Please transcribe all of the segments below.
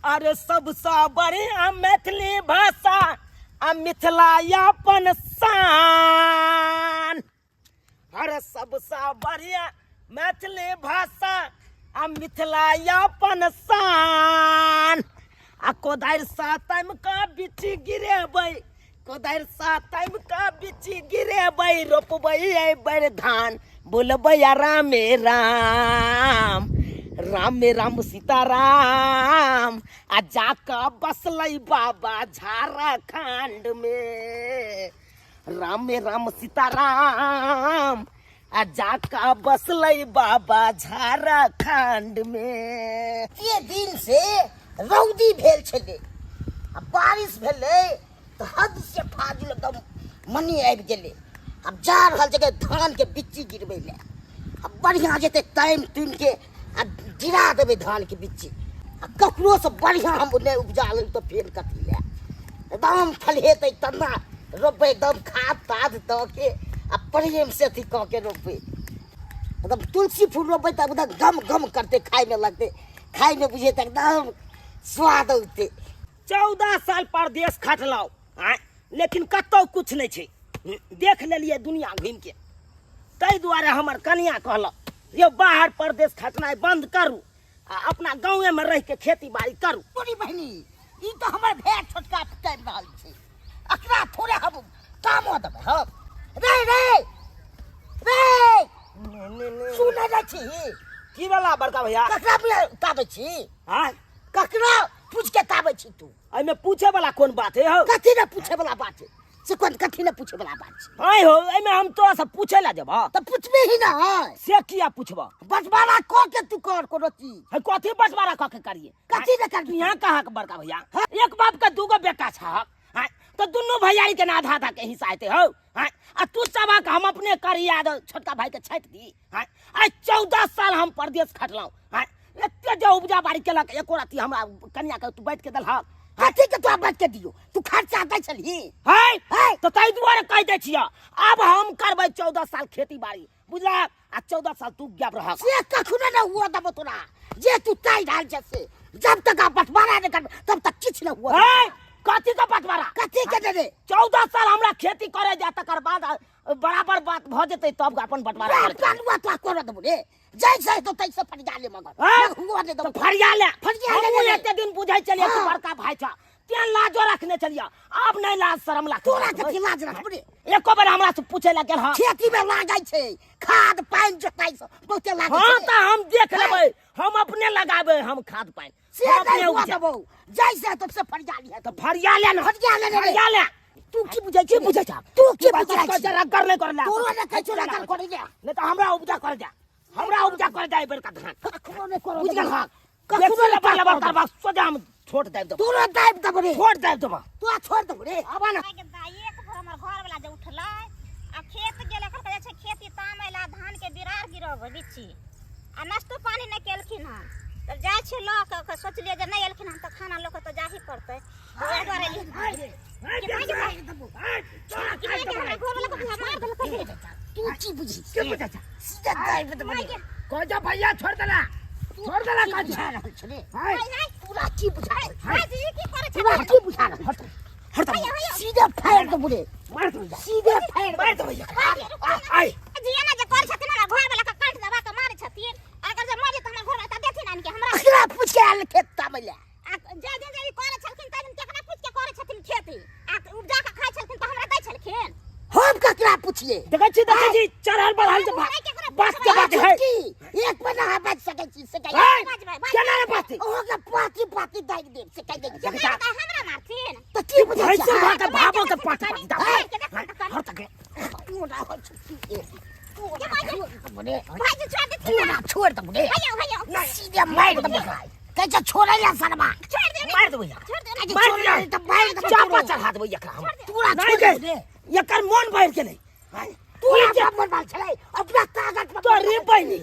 अरे सबसँ बढ़िया मैथिली भाषा आ मिथिला अपन शान। अरे सबसँ बढ़िया मैथिली भाषा आ मिथिला अपन शान। आ कोदारि सा तामि कऽ बिच्ची गिरेबै, कोदारि सा तामि कऽ बिच्ची गिरेबै, रोपबै एहि बेर धान, बोलबै रामे राम, रामे राम सीताराम। आ जाकऽ बसलै बाबा झारखंड में, रामे राम सीताराम। आ जाकऽ बसलै बाबा झारखंड में। के दिन से रौदी भेल छलै आ बारिश भेलै तऽ हद से फाजुल एकदम मनी आबि गेलै। आब जा रहल छै धान के बिच्ची गिरबै लए। आ बढ़िआँ जेतै तामि तुमि के आ गिरा देबै धान के बिच्ची। आ ककरोसँ बढ़िआँ हम नहि उपजा लेब तऽ फेर कथी लए। एकदम फलहेतै तना रोपबै, एकदम खाद ताद दऽ के आ प्रेम से अथी कऽ के रोपबै। एकदम तुलसी फूल रोपबै तऽ एकदम गम गम करतै, खायमे लगतै, खायमे बुझेतै एकदम स्वाद औतै। 14 साल परदेश खटलहुँ आँय, लेकिन कतहु किछु नहि छै। देख लेलियै दुनिया घुमिके। ताहि दुआरे हमर कनिया कहलक यौ बाहर परदेश खटनाइ बंद करू आ अपना गाँवेमे रहिके खेती बाड़ी करू। तोरी बहिनी, ई तऽ हमर भाय छोटका करि रहल छै, एकरा थोड़े हम कामो देबै। हम रे रे रे सुनै नहि छी? की वाला बड़का भैया? ककरा ताबै छी? आँय? ककरा पूछ के ताबै छी तू? एहिमे पूछे वाला कोन बात है हौ? कथी ने पूछे वाला बात है से? कोन कथी ने पूछे वाला बात छै? आँय हौ, एहिमे हम तोरा से पूछे ला जेबह? तऽ पूछबे ही ना है। से किया पूछबह? बंटवारा कऽ के तू कर कोनो चीज। है कथी बंटवारा कऽ के करिए? कथी ने करबी? यहाँ कहाँ के बड़का भैया, एक बाप के दूगो बेटा छह तो दुनू भैयारी के ना आधा आधा के हिस्सा हेतै हौ। आ तू चाहबह कि हम अपने करी आ छोटका भाई के छाटि दी? आइ 14 साल हम परदेश खटलहुँ, एते जे उपजा बाड़ी केलक एको रत्ती हमरा कनिया के तू बैठ के देलहक? कथी के तोरा बैठ के दियौ? तू खर्चा दै छलही है तऽ ताहि दुआरे कहि दै छियह, आब हम करबै 14 साल खेती बाड़ी, बुझलक? आ 14 साल तू गायब रहक। से कखनो ने हुआ देबो तोरा, जे तू ताहि रहल छै से। जब तक आप बंटवारा नहीं करबै तब तक किछु नहि हुआ। है कथी के बंटवारा? कथी के दे दे? 14 साल हमरा खेती करे जा, तकर बाद बराबर बात भऽ जेतै तब अपन बंटवारा करबै। कानुआ तोरा करऽ देबो रे, जैसे हेतौ तैसे फरिया ले, मगर हुआ नहीं देबो। फरिया ले, फरिया ले। हमहूँ एते दिन बुझै छलियै तू बड़का भाई छ, तें लाजो रखने छलियै। आब नहीं लाज शरम लाग तोरा। कथी लाज रखबे रे? एको बेर हमरा से पूछे ला गेल? हँ, खेती में लागै छै खाद पानि, जोताइ से बहुते लागै छै। तऽ हम देख लेबै, हम अपने लगाबै हम खाद पानि से हम अपने नहीं हुआ उपजा। देबो, जैसे हेतौ से फरिया लिहे। तऽ फरिया ले ना, फरिया ले ने रे। फरिया ले। तू की बुझै की छी? बुझै छ तू की बुझै छी? रगड़ नहीं कर ले। तोरो ने कहै छौ रगड़ करै ले। नहीं तऽ हमरा उपजा कर जा, हमरा उपजा कर जा एहि बेरका धान। कखनो नहि करऽ बुझि देबो। गेल? हँ, कखनो कखनो नहि लबर लबर करऽ करबा, सोझा हम छोड़ देब देबो। तोरो दाबि देबो रे। छोड़ देब देबो। तोरा छोड़ देबो रे। आबा ना। के दाई, एक भोर हमर घर वाला जे उठलै आ खेत गेलै, कहलकै जाइ छै खेती तामै ला, धान के बिरार गिरबै बिच्ची, आ नाश्तो पानी नहि केलखिन हन। तब जाइ छै लऽ के सोचलियै जे नहि एलखिन हन तऽ खाना लऽ के तऽ जाही पड़तै, ओएह दुआरे एलियै। हमरा घर वाला के मार देलकै। तू की बुझी? की बुझै छ? सीधा दाबि देबो रे। कह जा भैया, छोड़ देला, छोड़ देला। की कह बुझा रहल छ रे? हाय। तोरा की बुझा रहल छ? भाईजी, ई की करै तोरा छथिन? की बुझा रहल छ? हट, सीधे फाड़ देबो रे। मार दो, सीधे फाड़। मार दो भैया। आय जी, एना जे करै छथिन, हमरा घर वाला के काटि दबा के मारै छथिन। अगर जे मर जेतै हमर घर वाला तऽ देथिन आनि के हमरा? ककरा पूछ के आयल खेत तामै ले? आ जे दिन जे ई करै छलखिन ताहि दिन केकरा पूछि के करै छथिन खेती? आ उपजा के खाइ छलखिन तऽ हमरा दै छलखिन? हम ककरा पूछिए? देखै छी, देखै छी, चढ़ल बढ़ल जे नहि केकरो बात के बात है। की एक महीना अहाँ बाजि सकै छी से कहियौ। हाय, बाजबै, बाजबै। केना रे बात? अहाँके पाती पाती दागि देब से कहि दै छी। जे मारतै हमरा मारथिन। तऽ की बुझै भैंसुर छी? भऽ के भाबो के पाँच पाँच दाब। मारि के देखो तऽ कनी। हर तक तोरा होइ छौ की? तोरा छोड़ देबो रे। भाईजी, छोड़ देथिन ना। तोरा छोड़ देबो रे। हैयौ हैयौ। सीधे मारि देबो। कहै छै छोड़ै ले सनमा। छोड़ दे। मार देबै एकरा। छोड़ दे ना। मारि छोड़ै दिअ। ले तऽ मारि देबो चापा तोरो। चढ़ा देबै एकरा हम। तोरा नहीं छोड़ गे, देबो रे। एकर मोन भरि गेलै। हाय, तोरा ई जे बाप मोन छलै अपना ताकत पर। तोरी बहिनी,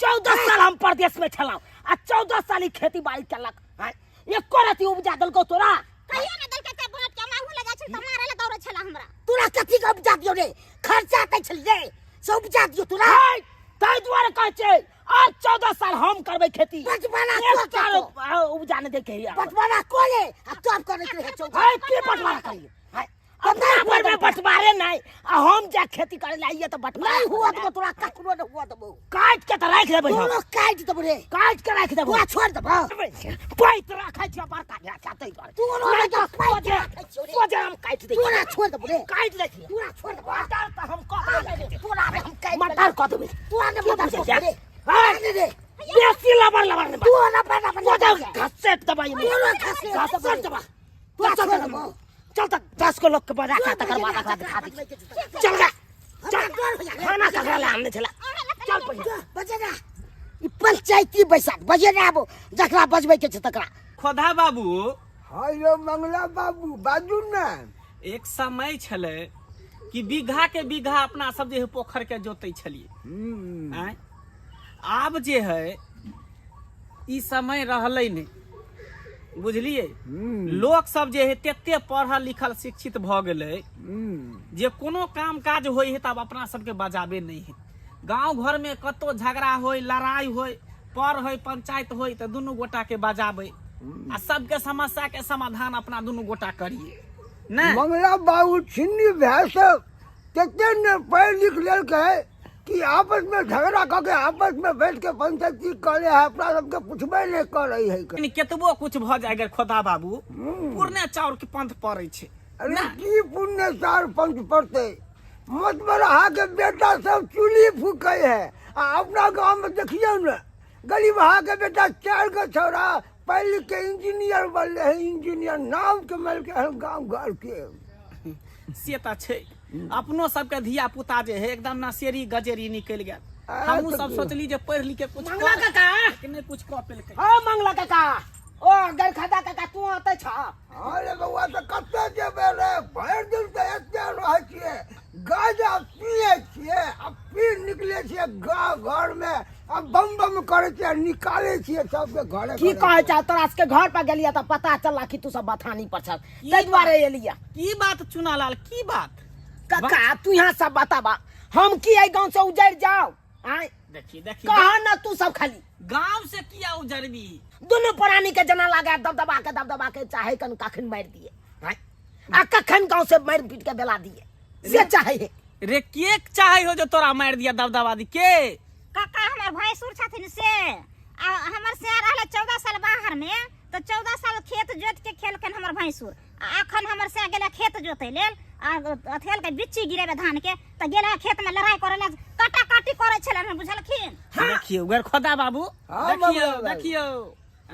14 साल हम परदेश में छलहुँ आ 14 साल ई खेती बाड़ी केलक। हाय, एको रति उपजा देलकौ तोरा? कहियो ने देलकै तऽ बाँट के माहू ले जाइ छै तऽ मारै लए दौड़ै छला हमरा। तोरा कथी के उपजा दियौ रे? खर्चा दै छली रे से उपजा दियौ तोरा? हाय, ताहि दुआरे कहै छै आब 14 साल हम करबै खेती। बटवारा एक कऽ के चारो तो। उपजा नहि दैके है। बटवारा कऽ ले आ तब करैत रहे 14। है की बटवारा करिए? है अपना पर में बटवारे नहीं, आ हम जा खेती करे ला आइए तो बटवारा नहीं हुआ करे। देबो तोरा, ककरो नहीं हुआ देबो। काट के तो राख देबै हम। तोरो काटि देबो रे। काट के राख देबो। तोरा छोड़ देबो। पैत राखै छियै बड़का भेड़ा चातै दुआरे। तोरो नहीं तऽ तऽ पैत सोझे राखै छियौ रे। सोझे हम काटि दै छियै। तोरा छोड़ देबो रे। काटि दै छियै। तोरा छोड़ देबो। मटर तऽ हम कऽ देबै। तोरा रे हम काटि मटर कऽ देबै। तोरा ने की मदद बुझै कऽ छै? रे। हाँ? तोरा ने रे। बेसी लबर लबर नहि बाज। तोरा बड़ा बड़ा सोझे घसेट देबै एहिमे। तोरा घसेट देबै। घसेट देबै। तोरा चल, चल, छोड़ चल। देबो। चल तऽ 10 गो लोक के बजा के तकर बाद एकरा दिखा दै छियै। चल गे, चल। खाना ककरा लए आनने छलै? चल पहिले। बजेना ई पंचायती बैसाख बजेना, आबो जकरा बजबै के छै तकरा। खोधा बाबू। हाँ यौ मंगला बाबू, बाजू ने। एक समय छलै कि बीघा के बीघा अपना सब जे है पोखर के जोतै छलियै। आँय, आब जे है ई समय रहलै नहि, बुझलियै? लोक सब जे है तते पढ़ल लिखल शिक्षित भऽ गेलै जे कोनो काम काज होइ है तऽ आब अपना सबके बजाबे नहि है। गाँव घरमे कतौ झगड़ा होइ, लड़ाइ होइ, पर होइ, पंचायत होइ तऽ दुनू गोटा के बजाबै आ सबके समस्या के समाधान अपना दुनू गोटा करिए ने। मंगला बाबू, छिन्नी भाय सब तते ने पढ़ि लिख लेलकै कि आपस में झगड़ा कऽ के आपस में बैठ के पंचायती करे है, अपना सबके पुछबे नहि करै है। यानी केतबो कुछ भऽ जाय अगर खोदा बाबू, पुरने चाउर के पंथ पड़ै छै। अरे की पुण्य चाउर पंथ पड़तै? मत बरहा के बेटा सब चूल्ही फूकै है आ अपना गाँव में देखियौ ने, गरीबहा के बेटा 4 गो छौड़ा पढ़ि लिख के इंजीनियर बनले है, इंजीनियर नाम कमेलकै हन गाँव घर के। से तऽ छै, अपनो सबके धिया पुता जे है एकदम नशेरी गजेरी निकलि गेल। आ, हमहूँ तऽ सब की? सोचली जे पढ़ि लिख के कुछ मंगला कऽ, काका। लेकिन नहि कुछ कऽ पेलकै। ओ मंगला काका, ओ गरखदा काका, तू अतै छ? अरे बौआ, तऽ कतऽ जेबै रे? भरि दिन तऽ एते रहै छियै, गाजा पियै छियै आ फिर निकलै छियै गाँव घरमे आ बम बम करै छियै आ निकालै छियै सबके घरे की घरे। कहै छ? तोरा सबके घर पर गेलियै तऽ पता चलला कि तू सब बथानी पर छह, ताहि दुआरे एलियै। की बात चुनालाल, की बात? काका, तू यहाँ सब बताबा, हम की एहि गाँव से उजड़ जाओ? आँय? देखी देखी। कहा ना तू सब खाली गांव से किया उजरबी? दुनू प्राणी के जना लागे दबदबा के दबदबा के चाहे कन कखन मारि दिए। आँय? आ कखन गाँव से मारि पीट के बेला दिए से चाहे है। रे के चाहे हो जो तोरा मारि दिया दबदबा दी के? काका, हमर भैंसुर छथिन से, आ हमर से रहलै 14 साल बाहर में, तऽ 14 साल खेत जोति के खेलखिन हमर भैंसुर, आ अखन हमर से गेलै खेत जोतै लेल आ अथेल के बिच्ची गिरेबै धान के, तऽ गेलै खेत में लड़ाई करे ला, काटा काटी करै छलै हन, बुझलखिन? देखियौ गैर खोदा बाबू। हाँ, देखियौ। बाबू। देखियौ,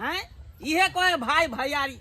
आँय, इहे कहे भाई भैयारी।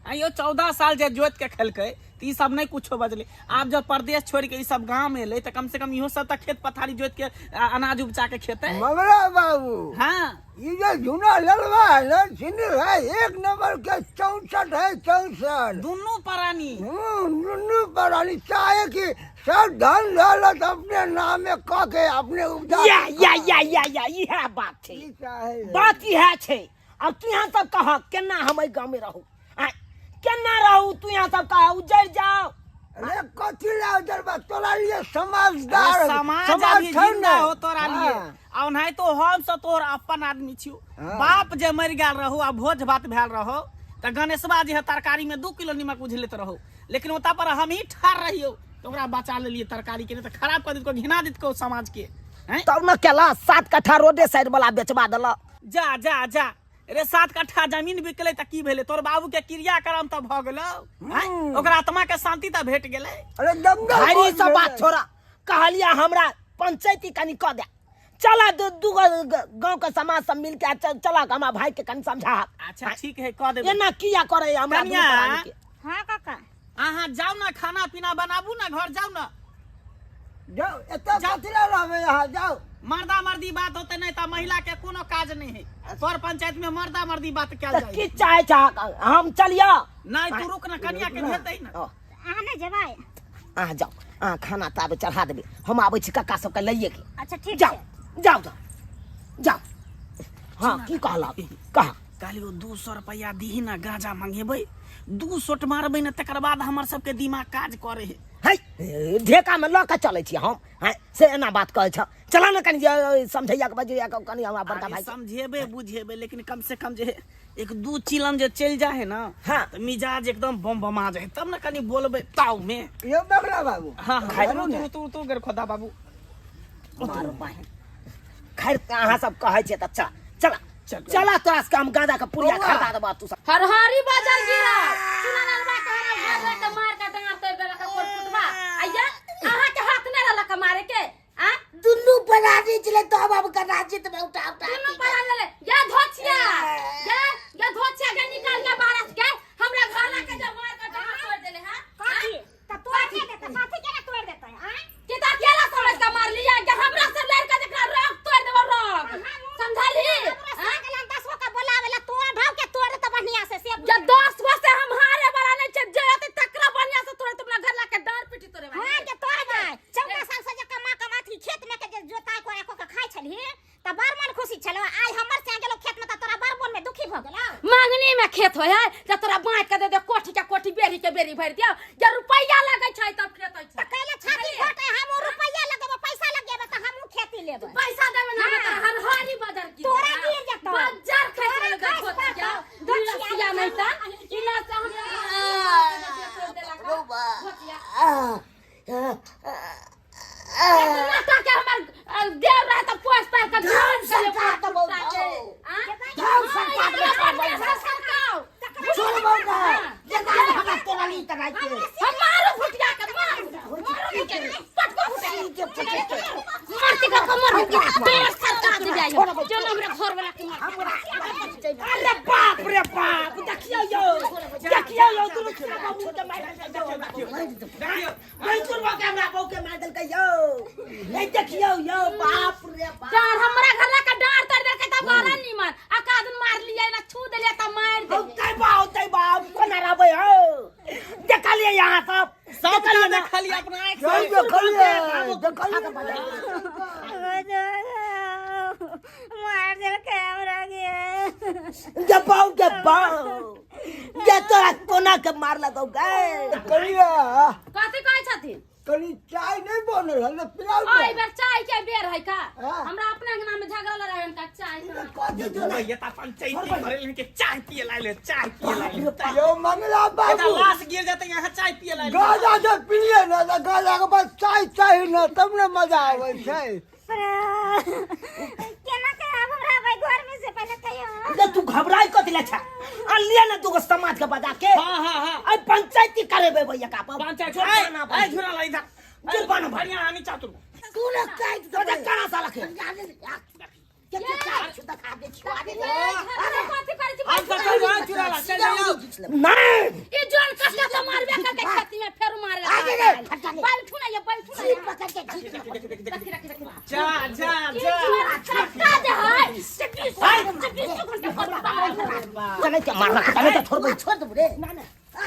आँय यौ, 14 साल जे जोति के खेलकै तऽ ई सब नहि कुछो बजलै। आब जब परदेश छोड़ि के ई सब गाँव एलै तऽ कम से कम इहो सब तऽ खेत पथारी जोति के अनाज उपजा के खेतै। मंगला बाबू। हाँ। ये जो झूना ललवा है ना, छिन्नी है, एक नंबर के 64 है, 64। दुनू प्राणी। दुनू प्राणी चाहे कि सब धन दौलत अपने नाम में कऽ के अपने उपजा। या या या या या, इएह बात छै। की चाहे है? बात इएह छै। आब तू यहाँ सब कह, केना हम एहि गाँव में रहू? आँय, केना रहू? तू यहाँ सब कह, उजड़ जाओ। अरे कथी ला उजड़बा? तोरा लिए समाजदार अरे समाज समाज अभी छौ जिंदा ने। हो तोरा लिए। हाँ। आ ओनाहितो हम सब तोहर अपन आदमी छियौ। हाँ। बाप जे मरि गेल रहौ आ भोज भात भेल रहौ तऽ गणेशवा जे है तरकारी में 2 किलो नीमक उझलैत रहौ, लेकिन ओतऽ पर हम ही ठाढ़ रहियौ तऽ ओकरा बचा लेलियै तरकारी के, नहि तऽ खराब कऽ देतको, घिना देतको समाज के। हैं? तब न केला 7 कट्ठा रोडे साइड वाला बेचबा देलक। जा जा जा रे, 7 कट्ठा जमीन बिकलै तऽ की भेलै? तोर बाबू के क्रियाक्रम तऽ भऽ गेलौ, हैं? ओकरा आत्मा के शांति तऽ भेट गेलै। अरे दंगल भारी बंद सब बात भेलै। छोड़ा, कहलिया हमरा पंचायती कनि कऽ दे। चला दू गो गाँव के समाज सब मिल के चला, हमरा भाई के कनि समझा। अच्छा ठीक है, कऽ देबै। एना किया करे हमरा दुनू कनिया। प्राणी के? हाँ काका। अहाँ जाउ ने, खाना पीना बनाबू ने, घर जाउ ने। जाओ, एतऽ जाओ। कथी ला रहबै अहाँ? जाओ। मर्दा मर्दी बात होते नहीं तऽ महिला के कोनो काज नहीं है। पर पंचायत में मर्दा मर्दी बात कयल तऽ जाय। की चाहे चाह हम चलिया? नहीं, तू रुक ना, कनिया के भेज दही ना। ओ, अहाँ नहि जेबै? अहाँ जाउ, अहाँ खाना ताबे चढ़ा देबै, हम आबै छी कक्का सबके लैये के। अच्छा ठीक जाओ छै। जाओ जाओ जाओ। हाँ, की कहलक? कह। कहलियो 200 रुपैआ दीही ने गांजा मंगेबै 2 सोट मारबै ने तकर बाद हमर सबके दिमाग काज करे है है ढेका में लऽ के चलै छी हम हैं से एना बात कहै छ चला ने कनि जे समझैया के बजैया के कनि हमरा बड़का अरे भाई के। समझेबे बुझेबे लेकिन कम से कम जे है एक दू चिलम जे चलि जाए है ना हाँ। तो मिजाज एकदम बम बमा जाए तब ना कनि बोलबे ताव में यो बकरा बाबू हाँ हाँ खाइ तू तू तू तू गर खोदा बाबू मारू बाहिन खैर अहाँ सब कहै छियै तऽ चल चला चल। चला तोरा सबके हम गांजा के पुड़िया बौआ। खरीदा देबा तू सब हरहरी बजल गिरा सुना नलवा के हरा घर रह के मार के डांर तोड़ देलक कोर फुटवा आया अहाँ के हाथ नहीं रहलक मारे के आ दुनू बराबरी छलै तब आब के राजित में उठा उठा दुनू पड़ा लेले या धोछिया या या धोछिया के निकाल के बाहर के हमरा घर ला के जब मार के डांर तोड़ देले हां कथी त तोड़ के देतै कथी केना तोड़ देतै आँय के ता केला समझ के मार लिया के हमरा से लड़ के जेकरा रोक तोड़ देबो रोक समझली हमरा से गेलन 10 गो के बोलावे ला तोड़ ढाव के तोड़ देतै बढ़िया से से जब 10 गो से हम हारे वाला नहीं छे जे होते तकरा बढ़िया से तोड़े तुमरा घर ला के डांर पीटी तोड़े वाली हाँ के तोड़ दे 14 साल से जे कमा कमा थी खेत में के जे जोताई कोड़ा को के खाइ छलही त बड़ मन खुशी छलो आइ हमर से गेलो खेत में त तोरा बड़ मन में दुखी भ गेलो मांगनी में खेत होय है जब तोरा बांट के दे दे कोठी के कोठी बेरी के बेरी भर दियो जब रुपैया लगे छै तब खेत होय त छै कैले छाती घोटे हम रुपैया लगेबो पैसा लगेबो त हमहू खेती लेबै पैसा देबे ना त हरहरी बजर की तोरा गिर जेतौ। बजर खाइ तोरा छै खसि खोत पड़तौ। के दुनिया नहीं त इना से हम बौआ नाटा के हमर देव रहे त पोस पार के धान सरकार के बहुत धान सरकार के छोड़ बौआ जेना हमरा तोरा ली तराई के हम मारू फुटिया के मारू मारू के पटको फुटिया मरती का कमर हो गया देव सरकार दे जाइयो चलो हमरा घर वाला के मार अरे बाप रे बाप देखियो यो देखियो यो दुनू छोरा बाबू के मारि देलकै देखियो नहीं तुरबा के हमरा बहू के मारि देलकै यो नहीं देखियो यो बाप रे बाप डार हमरा घर ला के डार तर देलकै तब गाला निमन आ कादन मार लियै ना छू देलियै त मार हम देलियै तै बाप तै बाप कोना रहबै हो देखलियै यहाँ सब सब देखलियै ना? देखलिए अपना आँख से। चल देखलिए देखलिए मार देलकै हमरा के जे बाऊ के बाऊ जे तोरा कोना के मार लगौ गे कनिया कथी कहै छथिन कनी चाय नहीं बनल हल पिलाउ ओइ बेर चाय के बेर है का हाँ। हमरा अपना अंगना में झगड़ा लड़ाई हुनका चाय के। कथी तो ये ता पंचायती करे लेन के चाय पिए लाले चाय पिए लाले यो मंगला एता बाबू लाश गिर जाते यहाँ चाय पिए लाले गाजा जब पिलिए ना तऽ गाजा के बाद चाय चाही ना तब ने मजा आबै छै केना के आब हमरा भाई घर में से पहले कहियो जे तू घबराई कथी ले छा आ लिया ना दूगो समाज के बजा के हाँ हाँ हाँ आई पंचायती करेबे भैया का पंचायत जुर्माना ए झुरा ला इधर जुर्माना भर बढ़िया हानि चातुर तू ने काटि तो देबै करा साला के के के चाय छौ देखा दे छुआ दे अरे कथी करै छी हम सब चल जाओ चुरा ला चल जाओ नहीं ई जोन कसका त मारबे करके खेती में फेर मारे आगे रे, फटा ले। बैठू ना ये बैठू ना जीभ पकड़ के घीच ले। रखी रखी रखी जा जा जा छक्का जे है से 20 से 20 घंटे तने के मारना तने के छोड़बै छोड़ देबो रे ना ना आ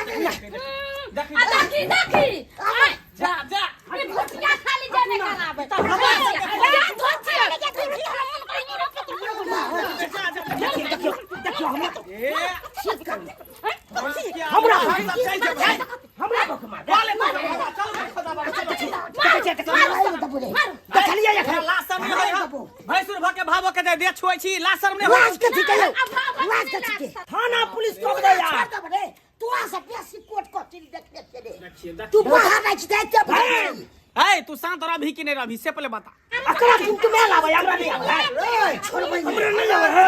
देखी देखी आय जा जा ई भुटिया खाली जेने कराबे या धोती देखियो देखियो हमरा तो ए हमरा हम सब चाय के भाई हमरा बक मार वाले चल खोदा बाबा चल देखै देबो रे देखलियै एखन लाशर नहीं होय भैंसुर भ के भावो के दे छुए छी लाशर नहीं होय लाज कथी कहियो लाज कथी के थाना पुलिस को दे यार छोड़ देबो रे तू आ सब बेसी कोट कचिल देखने छियै रे देखिए तू बाहर नहि छी ते भाई ए तू शांत रहबी कि नहीं रहबी से पहले बता अकरा तुम के में लाबै हमरा नहीं आबै छोड़बै हमरा नहीं आबै है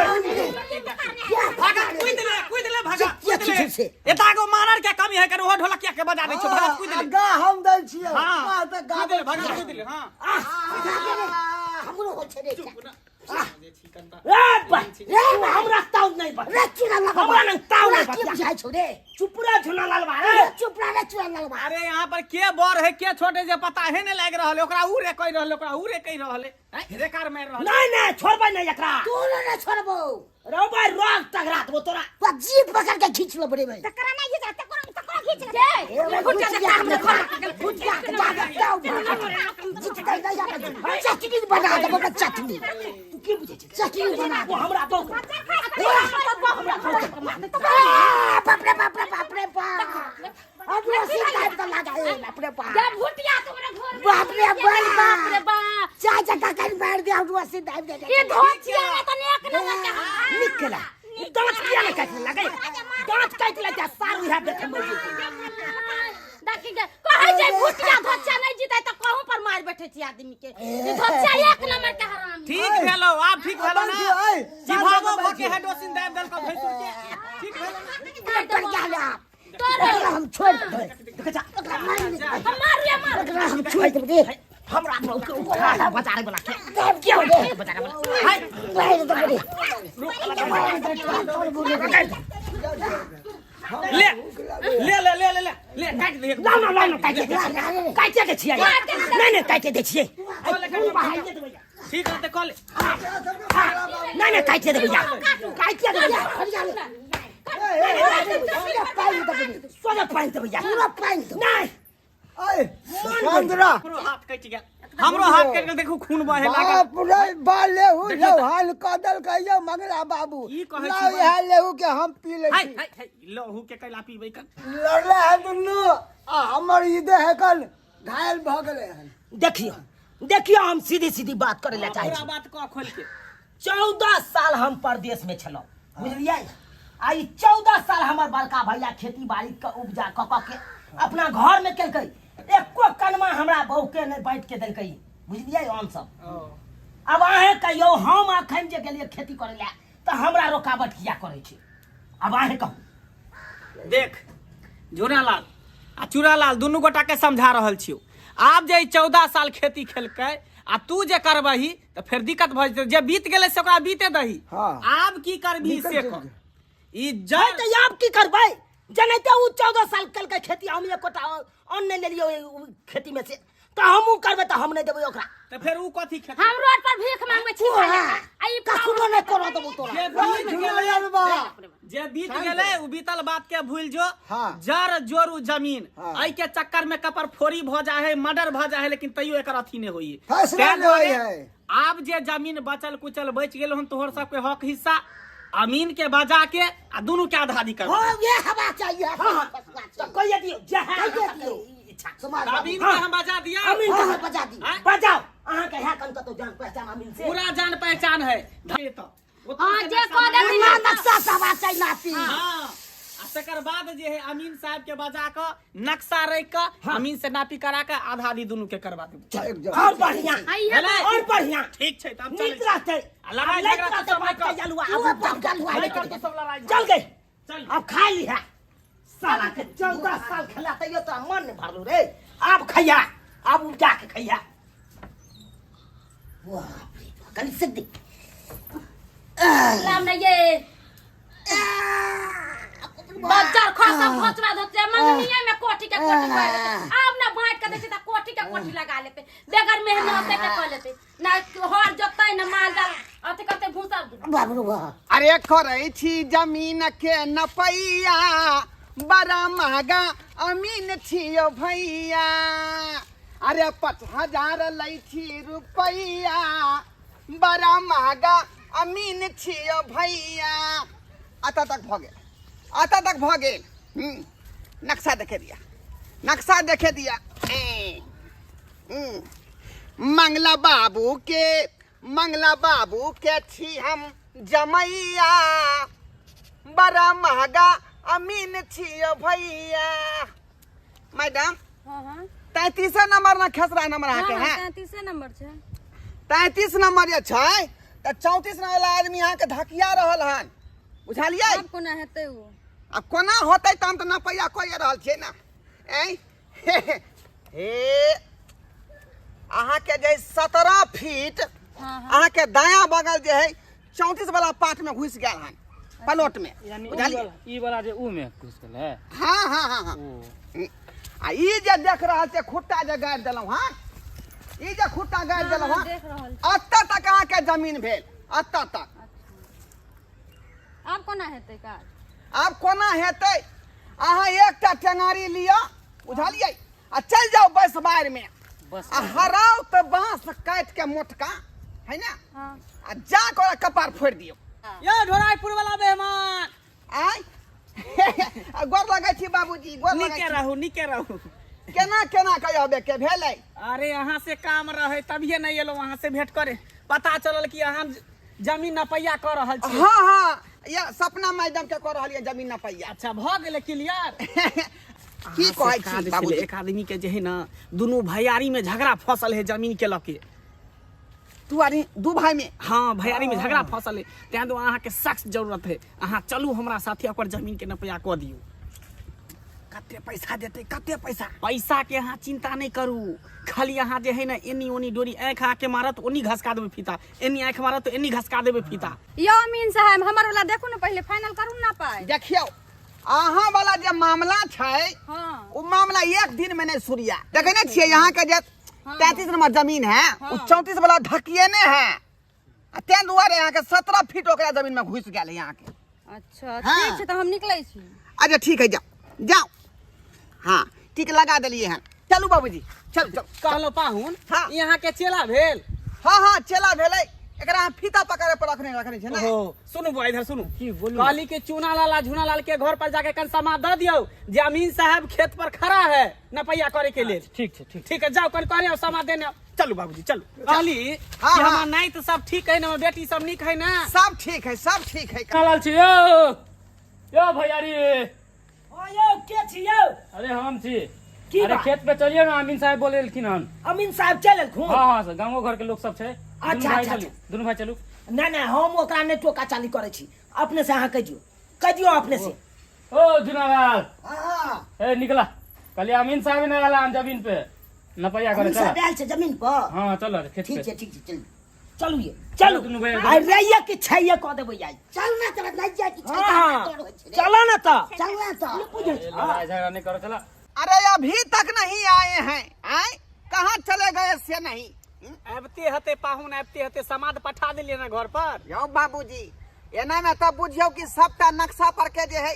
भागा कूद ले कूद ले भागा ये कूद ले चीज से। एता गो मारर के कमी है कर ओ ढोलकिया के बजा दै छौ भागा कूद ले गा हम दै छियै हां गा तऽ कूद ले गाबै भागा कूद ले हां हमरो होइ छै रे ए बा हमरा ताऊ नहीं बा रे चूड़ा लगा हमरा नहीं ताऊ नहीं की बा बुझाइ छौ रे चुप रे झुना लाल बा रे चुप रह रे चूड़ा लगवा अरे यहाँ पर के बड़ है के छोटे जे पता है नहीं लाग रहल है ओकरा ऊ रे कहि रहल है, ओकरा ऊ रे कहि रहल है हैं? रेकार मारि रहल है। नहीं नहीं छोड़बै नहीं एकरा तू ने छोड़बो रौ भाई रोग तगड़ा देबो तोरा तो जीभ पकड़ के खींच लो बड़े भाई तकरा नहीं घीच तकरा तकरा घीच ले जे भुटिया के हमरा घर भुजिया के जा दे जीत दे नहीं आबै चटनी बना देबो चटनी तू की बुझै छै चटनी बना ओ हमरा दो हमरा दो बाप रे बाप रे बाप रे बाप अब रस्सी दाब के लगाए बाप रे बाप जा भुटिया तुम्हारे घर में बाप रे बाप बाप रे बाप चाचा चाचा कहीं मार दिया रस्सी दाब दे ये धोतिया में तो एक नंबर के हाथ निक केला ई दांत किया ने काटने लगे दांत काटि ले जा सारू है देखे मर देखी के कहै छै भुटिया धोतिया नहीं जीतै त कहूं पर मार बैठे छी आदमी के ई धोतिया एक नंबर के हरामी ठीक भेलो आब ठीक भेलो ना ऐ, जिभागो भऽ के हेडोसिन दाबि देलको भैंसुर के ठीक भेलो ना पर क्या ले आप तोरे ओकरा हम छोड़ देबै ओकरा मार नहीं देबै। हम मारू या मारू ओकरा हम छोड़ देबै रे हमरा के उठा है बाजार वाला के दाब क्या उठा बाजार वाला हाय मार देबै रे मार देबै ले ले ले ले ले ले ले काटि दे ना ना ना ना काटे काटे के छियै नहीं नहीं काटे दे छियै ठीक रहते कॉल नहीं नहीं काटे दे भैया काटे दे भैया सोने पानी दे भैया पूरा पानी दो नहीं ऐ चंद्रा हमरो हाथ कटि गेल हमरो हाथ कटि गेल देखू खून बहे लागल बाप रे बा लेहू लौहान कदल कहियो मंगला बाबू ई कहै छी लाओ बा। यहाँ लेहू के हम पी ले हाय छी हाय हाय लहू के कैला पीबै कन लड़ले है दुनू आ हमर ई देह कन घायल भऽ गेलै हन देखियो देखियो हम सीधी सीधी बात करे ला चाहे पूरा छी बात कह खोल के 14 साल हम परदेश में छलहुँ बुझलियै आ ई 14 साल हमर बड़का भैया खेती बाड़ी के उपजा कऽ कऽ के अपना घर में केलकै एको कनमा हमरा बहू के नहि बाँटि के देलकै बुझलियै हम सब आब अहें कहियौ हम अखन जे गेलियै खेती करै लए तऽ हमरा रोकावट किया करै छै आब अहें कहू देख झूनालाल आ चूड़ालाल दुनू गोटा के समझा रहल छियौ आब जे 14 साल खेती खेलकै आ तू जे करबही तऽ फेर दिक्कत भऽ जेतै जे बीत गेलै से ओकरा बीते दही हाँ। आब की करबही निकल से चलि कह गेल। ई है जड़ तऽ आब की करबै जेनाहिते ओ 14 साल केलकै खेती हम एकोटा अन्न नहि लेलियै ओहि खेती में से तऽ हमहूँ करबै तऽ हम नहि देबै ओकरा तऽ फेर ऊ कथी खेतै हम रोड पर भीख मांगबै छी तू खाय हाँ लए। आ ई कखनो नहि करऽ देबौ तोरा जे बीत गेलै बा जे बीत गेलै उ बीतल बात के भूल जो हाँ। जड़ जोरू जमीन हाँ। एहि के चक्कर में कपर फोड़ी भऽ जाइ है मर्डर भऽ जाइ है लेकिन तैयो एकर अथी नहि होई फैसला तैं नहि होई दुआरे है। आब जे जमीन बचल कुचल बचि गेल हन तोहर सबके हक हिस्सा अमीन के बजा के आ दुनू के आधा दी कर हाँ ये हवा चाहिए हाँ हाँ फैसला तऽ कहिए दियौ जे है कहिए दियौ। इच्छा समाज अमीन के हम बजा दिया अमीन हाँ के हाँ बजा दी आँय? बजाओ अहाँके है कन कतौ जान पहचान अमीन से पूरा जान पहचान है धरे तो ओतऽ हाँ, से जे नक्शा कऽ देथिन ना नक्शा सवा चाहिए नापी हाँ आ तकर बाद जे है अमीन साहब के बजा कऽ नक्शा रख कऽ अमीन से नापी करा कऽ आधा आधी दुनू के करवा देबू एकदम और बढ़िया आ इहे भेलै? और बढ़िया ठीक छै तब चलै नीक रहतै आ लड़ाई लैत झगड़ा रहतै सब बात नहि के जलुआ तू आब अपन जलुआ नहीं नहि करतौ सब लड़ाई चल गई चल अब खा लिहा साला के 14 साल खेला तैयो तोरा मन नहीं भरलो रे अब खैया अब उपजा के खैया बाप रे बाप, कनी से देख लाम नहीं ये बज्जर खसम घोचरा धोचरा मंगनिए में कोठी के कोठी कर लेते आब ना बांट के दै छै त कोठी के कोठी लगा लेते बेगर मेहनत के कर लेते ना हर जोतै ना माल जाल अथी करते भूसा बाप रे बाप अरे करै छी जमीन के नपैया बड़ा महगा अमीन छियो भैया अरे 5000 लै छी रुपैया बड़ा महगा अमीन छियो भैया अतः तक भऽ गेल अतः तक भऽ गेल नक्शा देखे दिया नक्शा देखे दिया मंगला बाबू के मंगला बाबू के छी हम जमैया बड़ा महगा अमीन छियो भैया मैडम हाँ हाँ 33 नंबर ना खेसरा नंबर अहाँके हाँ है 33 नंबर छै 33 नंबर जे छै तऽ 34 नंबर वाला आदमी अहाँके धकिया रहल हन बुझलियै आब कोना हेतै ओ आब कोना होतै तऽ हम तऽ नपैया कऽ रहल छियै ने ऐं हे अहाँके जे 17 फीट हाँ हाँ अहाँके दायाँ बगल जे है 34 वाला पार्ट में घुसि गेल हन प्लॉट में यानी बुझलियै ई वाला जे ऊ में घुस गेल है हाँ हाँ हाँ हाँ ओ आ ई जे देख रहल छै खुट्टा जे गाड़ि देलहुँ हँ ई जे खुट्टा गाड़ि देलहुँ हाँ, हँ देख रहल छी। एतऽ तक अहाँके जमीन भेल एतऽ तक आब कोना हेतै काज आब कोना हेतै अहाँ एकटा टेंगारी लिअ बुझलियै आ चलि जाउ बैसबारिमे बस आ हराउ तऽ बाँस काटि के मोटका है ना? हाँ। आ जा के ओकरा कपार फोड़ि दियौ। यो ढोराईपुर वाला मेहमान। आय आ गोर लगै छी बाबूजी, गोर लगै नीके छी। रहू, नीके रहू। केना केना के अबे के भेलै? अरे अहाँ से काम रहे तभिए नहीं एलहुँ अहाँ से भेंट करे। पता चलल कि अहाँ जमीन नपैया कऽ रहल छी। हाँ हाँ, ये सपना मैडम के कऽ रहलियै जमीन नपैया। अच्छा भऽ गेलै क्लियर। की कहै छी बाबूजी? एक आदमी के जे है ना दुनू भैयारी में झगड़ा फसल है जमीन के लके। तू आदमी दू भाई में? हाँ भैयारी में झगड़ा फसल है, तें दुआरे अहाँ के सख्त जरूरत है। अहाँ चलू हमरा साथे ओकर जमीन के नपैया कऽ दियौ। कते पैसा देतै? कते पैसा? पैसा के अहाँ चिंता नहीं करू, खाली अहाँ जे है ना एनी ओनी डोरी आँखि अहाँके मारत ओनी घसका देबै फीता, एनी आँखि मारत तो एनी घसका देबै फीता। यौ अमीन साहब हमर वाला देखू ने पहिले फाइनल करू ना पाइ। देखियौ अहाँ वाला जे मामला छै, हाँ। ओ मामला एक दिन में नहीं सुरिया। देखे नहीं छियै यहाँ के जे 33 नंबर जमीन है, ओ 34 वाला धकिएने है, आ तें दुआरे यहाँ के 17 फीट ओकरा जमीन में घुसि गेल है यहाँ के। अच्छा हाँ। ठीक छै तऽ हम निकलै छी। अच्छा ठीक है, जाओ जाओ। हाँ ठीक लगा देलिए हैं, चलू बाबूजी चलू चलू। कहलो पाहुन, हाँ। यहाँ के चेला भेल? हाँ हाँ चेला भेलै, एकरा हम फीता पकड़े पर रखने रखने छै ना। ओहो सुनू बुआ इधर सुनू। की बोलू? कहली कि चूना लाल आ झूना लाल के घर पर जाके कन सामान दऽ दियौ जे अमीन साहब खेत पर खड़ा है नपैया करे के लेल। ठीक छै, ठीक। ठीक है जाओ कन कहने सामान देने आओ। चलू बाबूजी चलू। कहली हाँ, कि हाँ। हमर नाइत सब ठीक है ना, हमर बेटी सब नीक है ना? सब ठीक है, सब ठीक है। कहाँ लाल छी यौ? यौ भैयारी। हाँ यौ, के छी यौ? अरे हम छी। की अरे बात? खेत पे चलिए ना, अमीन साहब बोलेलखिन हन। अमीन साहब चलि एलखुन? हाँ हाँ सर, गाँवो घर के लोग सब छै। अच्छा, दुनू भाई अच्छा, चलू, अच्छा। दुनू भाई चलू। नहीं नहीं हम ओकरा नहीं टोका चाली करै छी, अपने से अहाँ कहि दियौ, कहि दियौ अपने से। ओ जुनालाल। हाँ। ए निकला, कहलिए अमीन साहब ने आला हन जमीन पे नपैया करे। अमीन चला। साहब आयल छै जमीन पर? हाँ चलो खेत ठीक पे। छै, ठीक छै, चलू। चलू ये, चलू। दुनू भाई। आ रैया के छैया कऽ देबै आइ। चल ना तोरा नहीं जाय के छै, हाँ, हाँ। तोरा होइ छै रे। चलो ना तऽ। चल ना तऽ। बुझै छी। ए, लड़ाई झगड़ा नहीं करो, चला। अरे अभी तक नहीं आए हैं, आए कहाँ चले गए से नहीं। आबते हते पाहुन, आबते हते समाद पठा देलिए ना घर पर। यौ बाबूजी एना में तऽ बुझियौ कि सबटा नक्शा पर के जे है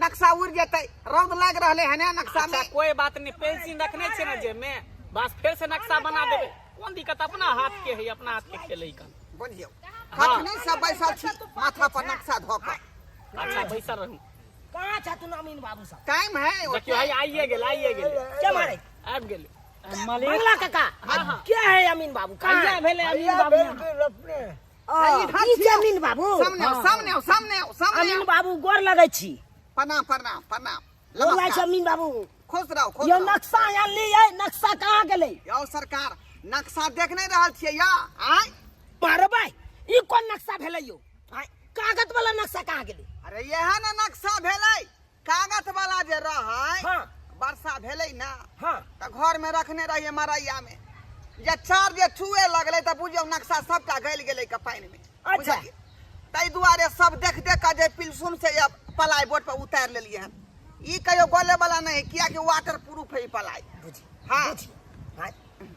नक्शा उड़ जेतै, रौद लाग रहले है ना नक्शा अच्छा, में। कोई बात नहीं, पेंसिल रखने छे ना जेब में, बस फिर से नक्शा बना देबे, कोन दिक्कत, अपना हाथ के है, अपना हाथ के खेल है कन। बुझियौ कखने से बैसल छी माथा पर नक्शा धऽ कऽ। अच्छा बैसल रहू। कहाँ छथुन अमीन बाबू सब? टाइम है ओते। देखियौ हाय आइए गेल, आइए गेल। के मारे? आबि गेल। मालिक। बंगला काका, हाँ, हाँ। के है अमीन बाबू? कहाँ कहिया है? भेलै अमीन भैया बाबू? भेल अपने। नहीं, इधर ई छी। छै अमीन बाबू। सामने आओ, सामने आओ, सामने आओ, सामने अमीन आओ। बाबू गोर लगै छी। प्रणाम, प्रणाम, प्रणाम। गोर लागै छी नमस्कार। अमीन बाबू। खुश रहो, खुश यो रहो। नक्शा आनली है, नक्शा कहाँ गेलै? यौ सरकार नक्शा देख नहीं रहल छियै या? आँय? मारबै, ई कोन नक्शा भेलै यौ? आँय, कागज वाला नक्शा कहाँ गेलै? अरे इएह ने नक्शा भेलै, कागज वाला जे रहै, हाँ। वर्षा भेलै ना, हाँ। तऽ घर में रखने रहियै मरैया में, जे चार जे चुए लगलै तऽ बुझियौ नक्शा सबटा गलि गेलै के पानि में। अच्छा। बुझलियै? ताहि दुआरे सब देख देख कऽ जे पिलसुम से या प्लाई बोर्ड पर उतारि लेलियै हन। ई कहियो गले वाला नहीं, कियाकि वाटर प्रूफ है ई प्लाई। बुझी, हाँ। बुझी। हाँ।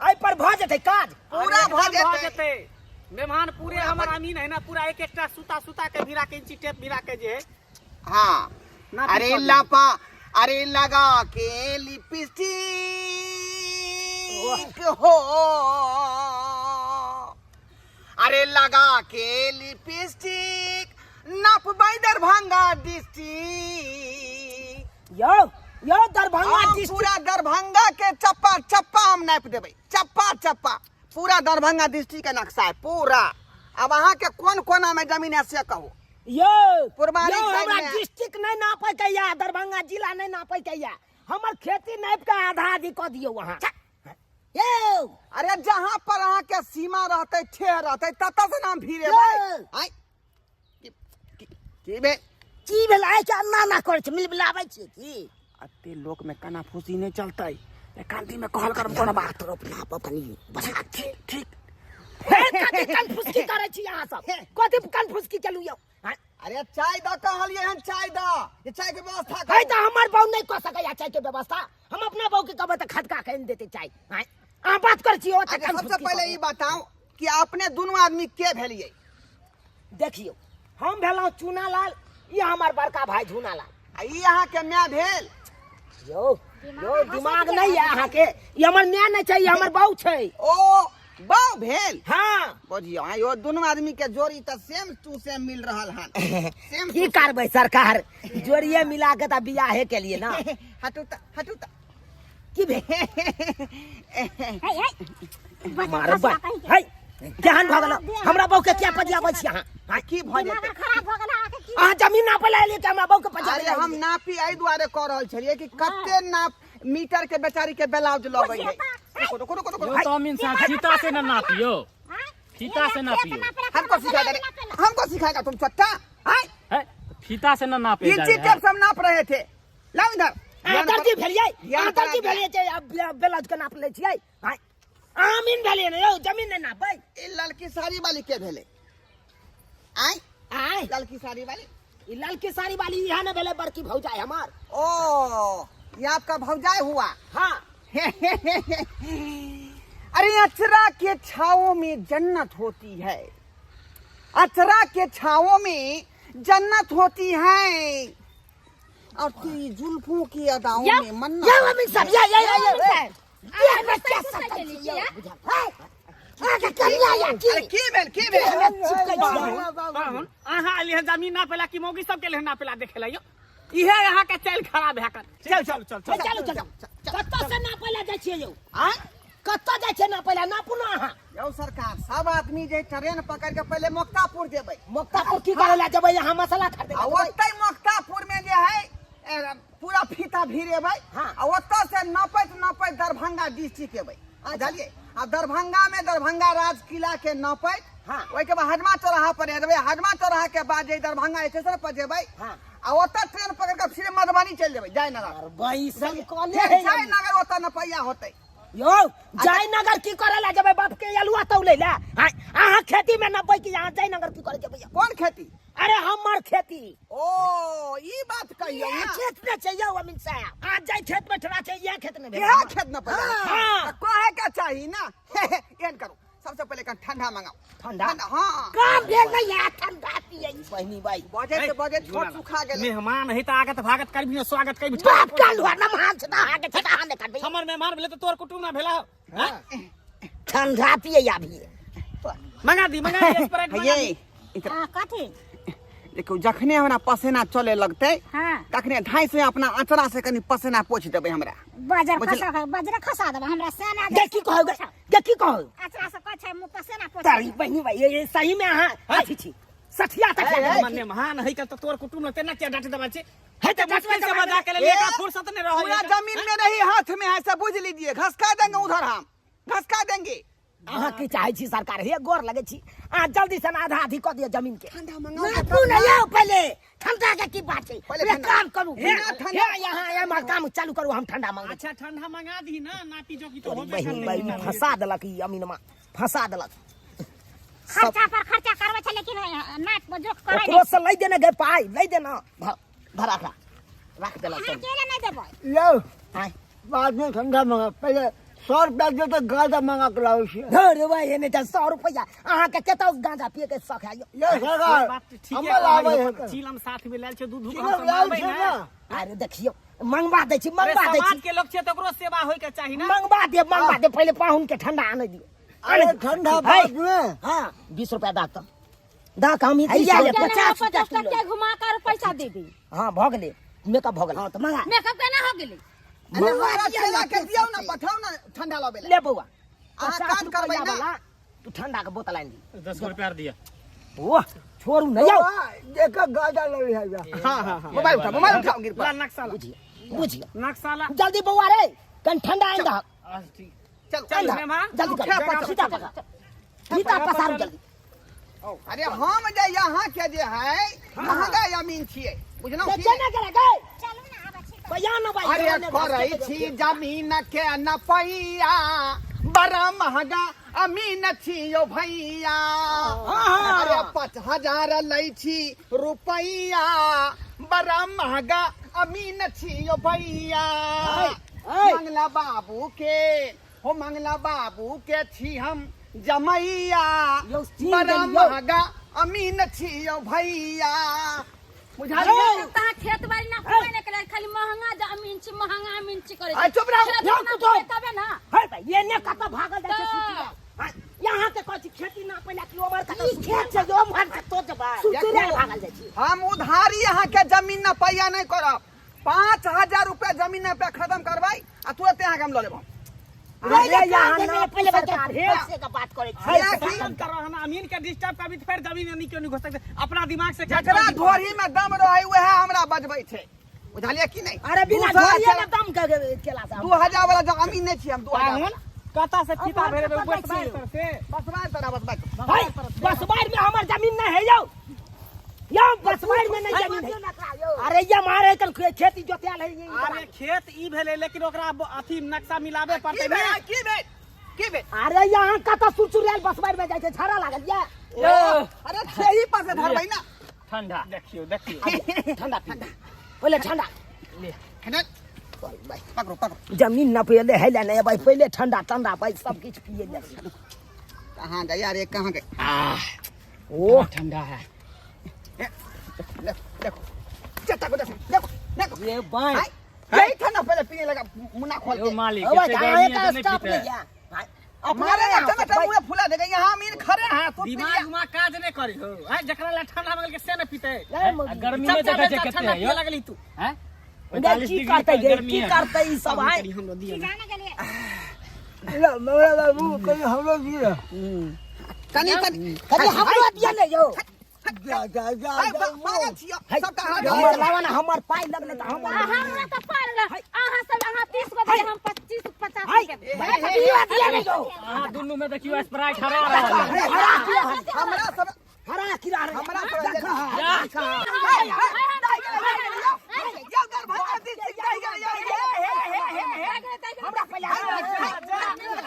एहि पर भऽ जेतै काज? पूरा अरे भऽ एकदम भऽ जेतै। जेतै। मेहमान पूरे हमर अमीन है ना, पूरा एक एकटा सुता सुता के भिरा के इंची टेप भिरा के जे है। हाँ। नापी अरे कऽ दियौ। लापा, अरे लगा के लिपस्टिक हो, अरे लगा के लिपस्टिक नापबै दरभंगा डिस्ट्रिक्ट। यौ यौ दरभंगा हम डिस्ट्रिक्ट। पूरा दरभंगा के चप्पा चप्पा हम नापि देबै, चप्पा चप्पा पूरा दरभंगा डिस्ट्रिक्ट के नक्शा है पूरा। अब अहाँ के कोन कोना में जमीन है से कहू। यौ, पुरबारी यौ, साइड हमरा में। डिस्ट्रिक्ट नहीं नापै के या, दरभंगा जिला नहीं नापै के या, हमर खेती नापि के आधा आधी कऽ दियौ अहाँ। यौ। अरे जहाँ पर अहाँ के सीमा रहतै, ठेह रहतै, ततऽ से नाम भिड़ेबै। यौ। आँय। की भेल? की भेल? आइ के अन्ना ना करै छै, मिलबिलाबै छियै की? अते लोक में काना फूसी नहीं चलतै, एकांती में कहल करब कोनो बात। तोरो अपना आप कनी बचा। ठीक, ठीक। हे, कथी कनफुसकी करै छी अहाँ सब? कथी कनफुसकी केलु यौ? आँय? अरे चाय द कहलियै हन, चाय द, जे चाय के व्यवस्था है करू। तऽ हमर बहू नहीं कऽ सकैया चाय के व्यवस्था, हम अपना बहू के कहबै तऽ खदका के आनि देतै चाय। आँय? अहाँ बात करै छी, ओ तऽ अच्छा, सबसे कनफुसकी पहिले करू। ई बताउ कि अपने दुनू आदमी के भेलियै? देखियौ, हम भेलहुँ चूनालाल, ई हमर बड़का भाई झूनालाल। आ ई अहाँ के my भेल? यौ, यौ, दिमाग नहीं है अहाँ के, ई हमर my नहीं छै, ई हमर बहू छै। ओ बाउ भेल। हाँ। बुझियो आयो दुनू आदमी के जोड़ी त सेम टू सेम मिल रहल हन। सेम। की करबै सरकार, जोड़िए मिला के त बियाहे के लिए ना। हटू त, हटू त। की भेल? हे हे, मारब है, केहन भऽ गेल हमरा बहू के? किया पजियाबै छी अहाँ? हाँ, की भऽ दिमाग जेतै? खराब भऽ गेल अहाँके की? अहाँ जमीन नापै लए एलियै कि हमरा बहू के पजियाबै? अरे हम नापी एहि दुआरे कऽ रहल छलियै कि कते नाप मीटर के बेचारी के ब्लाउज लगै है। रुको रुको रुको रुको। यो तो अमीन साहब फीता से ना नापियो, फीता से नापियो। हमको सिखाएगा रे, हमको सिखाएगा तुम चट्टा? हाय है, फीता से ना नापे इंची जाए। टेप से हम नाप रहे थे। लाओ इधर। अहाँ दर्जी भेलियै? ध्यान अहाँ दर्जी करा भेलियै जे आब ब्लाउज के नाप लै छियै? आँय, आमीन भेलियै ने यौ, जमीन नहि नापबै? ई ललकी साड़ी वाली के भेलै? आय? आँय? ललकी साड़ी वाली। ई ललकी साड़ी वाली इएह ने भेलै बड़की भौजाई हमार। ओ ये आपका भौजाई हुआ? हाँ। अरे अचरा के छाओ में जन्नत होती है, अचरा के छाओ में जन्नत होती है, और तेरी जुल्फों की अदाओं में मन्नत। यौ अमीन साहब, या या या या अहाँ या क्या सब यौ बुझा है अहाँके करिया या की? अरे की भेल, की भेल? हमे चिपकै छियै। पाहुन, अहाँ एलियै हन जमीन नापेला कि मौगी सबके एलियै हन नापेला देखे ला यौ? इहे अहाँ के चालि खराब भए कऽ। चल चल चल चल चलू चलू। कतऽ से नापै लए जाइ छियै यौ? आँय? कतऽ जाइ छियै नापै लए? नापू ने अहाँ। यौ सरकार, सब आदमी जे ट्रेन पकड़ के पहले मोक्तापुर जेबै। मोक्तापुर की करे लए जेबै अहाँ? मसाला खरीदे आ लए जेबै? ओतै मोक्तापुर में जे है पूरा फीता भिड़ेबै। हाँ। आ ओतऽ से नपैत नपैत दरभंगा डिस्ट्रिक्ट एबै, बुझलियै? आ दरभंगा में दरभंगा राज किला के नपैत, हाँ। ओहिके बाद हजमा चौराहा पर एबै। हजमा चौराहा के बाद जे दरभंगा स्टेशन पर जेबै, हाँ। आ ओतऽ ट्रेन पकड़ के फिर मधुबनी चलि जेबै, जयनगर। बैसल कने फेर है? जयनगर ओतऽ नपैया होतै। यौ जयनगर की करे ला जेबै? बाप के अलुआ तौले ला? आँय, अहाँ खेती में नपबै कि अहाँ जयनगर की करे जेबै? कोन खेती? अरे हमर खेती। ओ ई बात कहियौ इएह ना। खेत में छै यौ अमीन साहब, अहाँ जाहि खेत में ठड़ा छै इएह खेत में भेल। इएह खेत न पड़ै? हाँ। कहे के चाही ना। एहन करू, सबसे पहले कन ठंडा मंगाओ। ठंडा? हाँ। काम भेल नहीं है, ठंडा पियै बहिनी भाई। बजे बजे छोट सुखा गेलै। मेहमान है तऽ आगत भागत करबी ने, स्वागत करबी। बाप का लुआ नमहान छै तऽ अहाँके छै तऽ अहाँ नहि करबै। हमर मेहमान भेलै तऽ तोर कुटुम्ब ना भेला? हैं? ठंडा पियै अभी। मंगा दी, मंगा दी स्प्राइट मंगा ये दी। इधर। हाँ, कथी? देखियौ, जखने हमरा पसेना चले लगतै, हाँ। तखने धाइ से अपना अचरा से कनि पसेना पोछि देबै हमरा। बजर बुझल- खसा, बजर खसा देबै हमरा सेना। गे की कहू गे, गे की कहू? अचरा से कहै छै मुँह पसेना पोछ। तारी बहिनी भाई, ये सही में अहाँ अथी छी, सठिया तक। हमर मेहमान है कल तऽ तोर कुटुम्ब लगतै ना, किया डांट देबा छै? है तऽ मुश्किल से बजा के ले, एकरा फुर्सत नहीं रहल। पूरा जमीन मेरे ही हाथ में है, सब बुझ लीजिए। घसका देंगे उधर, हम घसका देंगे। अहाँ की चाहै छी सरकार? हे गोर लगै छी, अहाँ जल्दी से आधा आधी कऽ दिअ जमीन के। ठंडा मंगाओ। नापू ने यौ पहिले, ठंडा के की बात छै? पहिले एक ठंडा। काम करू, हे, ठंडा। हे यहाँ एम्हर काम चालू करू, हम ठंडा मंगबै। अच्छा ठंडा मंगा दी ना, नापी जोकी तो होबे बहिन करतै। भाई फंसा देलक, ई अमीनमा फंसा देलक। खर्चा पर खर्चा करबै छै लेकिन नाक पर जोख करै ओकरो से लै देने गे पाइ, लै देना धरा रख रख देलक। अहाँ केले नहि देबै? यौ आँय? बाद में ठंडा मंगा, पहले 100 रुपया दे तो गांजा मंगा के लाबै छियै। अरे भाई, एने तऽ 100 रुपया अहाँके केतौ गांजा पिए के शौक है यौ? यौ सरकार, बात तऽ ठीके हमर आबै कहै है हो, चिलम साथ में लायल छै, दूध चिलम हम सब लायल मांगबै छै ने। ना। अरे देखियौ, मंगवा दै छी, अरे मंगवा दै समाज छी। के लोग छै तऽ ओकरो सेवा होय के चाही ना। मंगवा दे, मंगवा दे, पहिले पाहुन के ठंडा आनै दियौ। अरे ठंडा है। बाद में। हाँ, 20 रुपया दऽ तऽ दऽ कऽ हम ई हैया, 50 रुपया 50 किलो। टका घुमा कर पैसा देबी। हाँ भऽ गेलै, मेकअप भऽ गेलै। हाँ तऽ मंगा। मेकअप केना हो गेलै? अरे हमरा चेला के दियौ ना, पठाउ ना ठंडा लाबै ले बौआ, अहाँ 50 काम करबै रुपैआ ना। वाला, तू ठंडा के बोतल आनि दी। 10 रुपया दिया। ओह छोड़ू नहीं जाओ। एक गांजा ले लिया जा। हाँ हाँ हाँ। मोबाइल उठाओ, मोबाइल उठाओ गिर ला पर। नक्शा ला। बुझिए बुझिए नक्शा ला। जल्दी बौआ रे, कन ठंडा आनि दहक। ठीक। चल चल मेहमान। जल्दी कर, फीता पकड़, फीता पसारू जल्दी। अरे हम जे यहाँ के जे है महंगा जमीन छियै, बुझलहुँ की? केना केना गए? चलू ने, आबै छी तऽ। बया न भाई। अरे करै छी जमीन के नपैया, बड़ा महंगा अमीन छी यौ भैया। अरे 5000 लै छी रुपैया, बड़ा महंगा अमीन छी यौ भैया। मंगला बाबू के हो, मंगला बाबू के छी हम जमैया, यौ, सीन बड़ा देलियौ। महंगा अमीन छी यौ भैया, बुझलियै? तहाँ खेत बाड़ी ना कोई नहीं करे, खाली महंगा जमीन छी, महंगा अमीन छी करे। आ, चुप रहू। खेत यौ, ना कुटो। तबे ना। हे भाई, ये ने कतऽ भागल जाइ छै तऽ। सुतिया। 5000 रुपया जमीन पे खत्म करबै आ तुरंत अहाँके हम लऽ लेब। अरे यहाँ पहिले ना पहिले सरकार बच्चा हे से का बात करे छी। हे, की? शासन करो हम अमीन के डिस्टर्ब कभी फिर जमीन नहीं क्यों नहीं घुस सकते अपना दिमाग से जकरा ढोरी में दम रहे वएह हमरा बजबै छै, बुझलियै कि नहि? अरे बिना दू सए ढोरिये में दम के केला से 2000 वाला जमीन नहि छी हम, 2000 पाहुन कता से फीता अब भेरे कतऽ बसबार छी? तर से बसबार तरह बसबार तरह। भाई बसबार में हमर जमीन नहीं है यौ, यौ बसबार में नहीं जमीन है। अरे ये मारे कल खेती जोतायल है ये। अरे खेत ई भेलै लेकिन ओकरा अथी नक्शा मिलाबे पड़तै की ने। भेल? की भेल? की भेल? अरे यहाँ कतऽ सुरसुरियाल बसबार में जाइ छै, झड़ा लागल ये। अरे छेही पर से धरबै ना। ठंडा देखियो देखियो ठंडा पी पहिले, ठंडा ठंडा पकड़ो पकड़ो। जमीन न पीले है ले नहीं भाई, पहिले ठंडा ठंडा भाई सब किछ पिए ले। कहाँ गई अरे, कहाँ गई? ओ ठंडा है। देखो देखो चट्टा को देखो देखो देखो ये बाय यही ठंडा पहले पीने लगा मुन्ना खोल यो के। मालिक ओ भाई एते कहाँ गर्मी है का तो नहीं स्टाफ पीते। नहीं है मारे ना टमाटर मुंह फुला देगा। यहाँ अमीर खड़े हैं तू पी दिमाग लिया। उमाग काज नहीं करी हो हैं, जकरा ला ठंडा मंगल के से न पीते। गर्मी में चमचा देखै छै बेचा कते ठंडा है पिए यौ। लगली तू। हैं? गे 45 की डिग्री करतै पर गे, गर्मी की है। करतै ई सब आय? हमरो दियो की जाने गेलियै। ला ममरा बाबू कहीं हमरो दिअ। कनी कनी कनी हमरो दिया ने यौ। जा जा जा हाय, जा पागल छियो सबका हाथ हमर लावा ना, हमर पाइ लगलै तऽ हमर हमरा तऽ पाइ लगल, अहाँ सब अहाँ 30 गो दियै, हम 25 50 हाय, रुपया। दिया दिया ने यौ। अहाँ दुनू में देखियो स्प्राइट हरा रहल है। हरा किरा, हमरा सब हरा किरा रे। हमरा सब देखा जा। हमरा पहिले